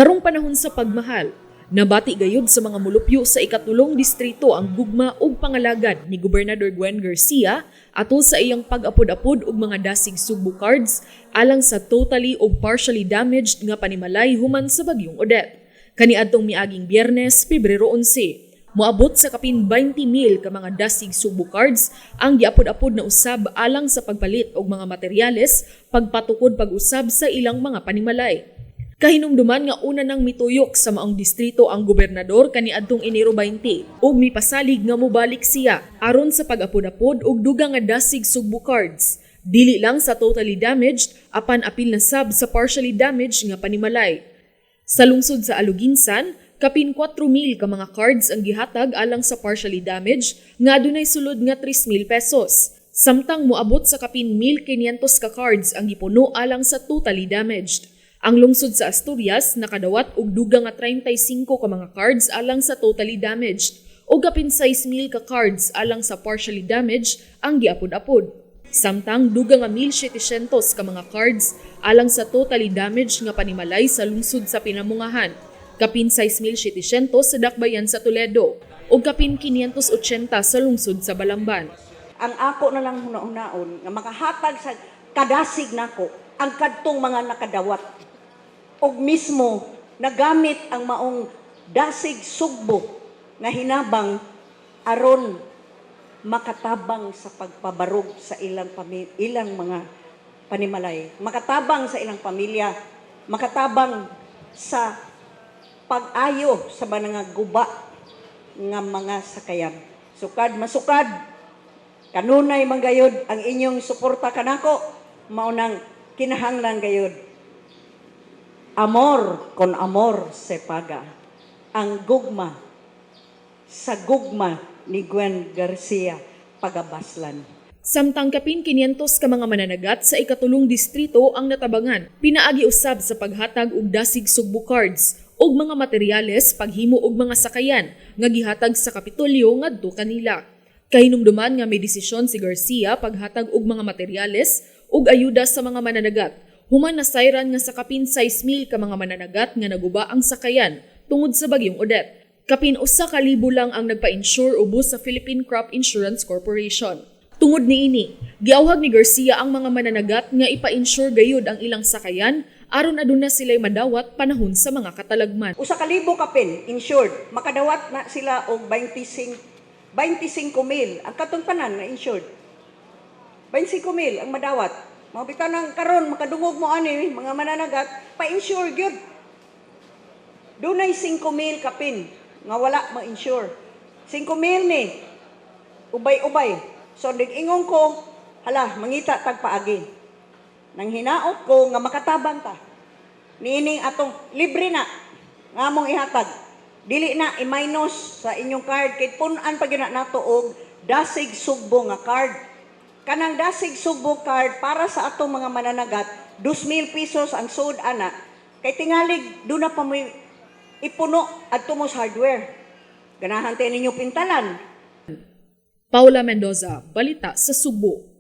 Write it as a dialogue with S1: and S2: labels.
S1: Karong panahon sa pagmahal, nabati gayud sa mga mulupyo sa ikatulong distrito ang gugma ug pangalagad ni Gobernador Gwen Garcia atol sa iyang pag-apod-apod og mga Dasig Sugbo cards alang sa totally ug partially damaged nga panimalay human sa bagyong Odette kaniadtong miaging Biyernes, Pebrero 11. Moabot sa kapin 20,000 ka mga Dasig Sugbo cards ang giapod-apod na usab alang sa pagpalit og mga materyales, pagpatukod pag-usab sa ilang mga panimalay. Kahinumduman nga una nang mituyok sa maong distrito ang gobernador kaniadtong Enero 20 ug mipasalig nga mobalik siya aron sa pag-apod-apod og dugang nga Dasig Sugbo cards. Dili lang sa totally damaged, apan apil na sab sa partially damaged nga panimalay. Sa lungsod sa Aloguinsan, kapin 4,000 ka mga cards ang gihatag alang sa partially damaged nga adunay sulod nga 3,000 pesos. Samtang moabot sa kapin 1,500 ka cards ang gipuno alang sa totally damaged. Ang lungsod sa Asturias nakadawat og dugang nga 35 ka mga cards alang sa totally damaged ug kapin 6,000 ka cards alang sa partially damaged ang giapod-apod. Samtang dugang nga 1,700 ka mga cards alang sa totally damaged nga panimalay sa lungsod sa Pinamungahan, kapin 6,700 sa Dakbayan sa Toledo ug kapin 580 sa lungsod sa Balamban.
S2: Ang ako na lang huna-hunaon nga makahatag sa kadasig nako ang kadtong mga nakadawat og mismo nagamit ang maong Dasig Sugbo nga hinabang aron makatabang sa pagpabarog sa ilang mga panimalay, makatabang sa ilang pamilya, makatabang sa pag-ayo sa mga guba nga mga sakayan. Sukad masukad, kanunay man gayod ang inyong suporta kanako, mao nang kinahanglan gayod. Amor con amor se paga. Ang gugma sa gugma ni Gwen Garcia pagabaslan.
S1: Samtang kapin 500 ka mga mananagat sa ikatulong distrito ang natabangan, pinaagi usab sa paghatag og Dasig Sugbo cards ug mga materyales paghimo og mga sakayan nga gihatag sa Kapitolyo ngadto kanila. Kahinumduman nga may desisyon si Garcia paghatag og mga materyales ug ayuda sa mga mananagat human nasayran nga sa kapin 6,000 ka mga mananagat nga naguba ang sakayan tungod sa bagyong Odette. Kapin 1,000 lang ang nagpa-insure ubos sa Philippine Crop Insurance Corporation. Tungod niini, giawhag ni Garcia ang mga mananagat nga ipa-insure gayud ang ilang sakayan aron aduna sila'y madawat panahon sa mga katalagman.
S2: 1,000 kapin insured, makadawat na sila og 25 25 mil. Ang katong tanan na insured. 25 mil ang madawat. Mga bitaw nang karon makadungog mo ani mga mananagat, pa-insure gyud. Dunay 5 mil kapin nga wala ma-insure. 5 mil ni ubay-ubay. So ingon ko, hala, mangita tag paagi. Nang hinaot ko nga makatabang ta. Niining atong libre na nga among ihatag. Dili na i-minus sa inyong card kay pun-an pa gyud na nato og Dasig Sugbo nga card. Kanang Dasig Sugbo card para sa atong mga mananagat, 2,000 pesos ang sud ana. Kay tingalig duna pa mo'y ipuno adto mo sa hardware. Ganahan tayo ninyo pintalan.
S1: Paula Mendoza, Balita sa Sugbo.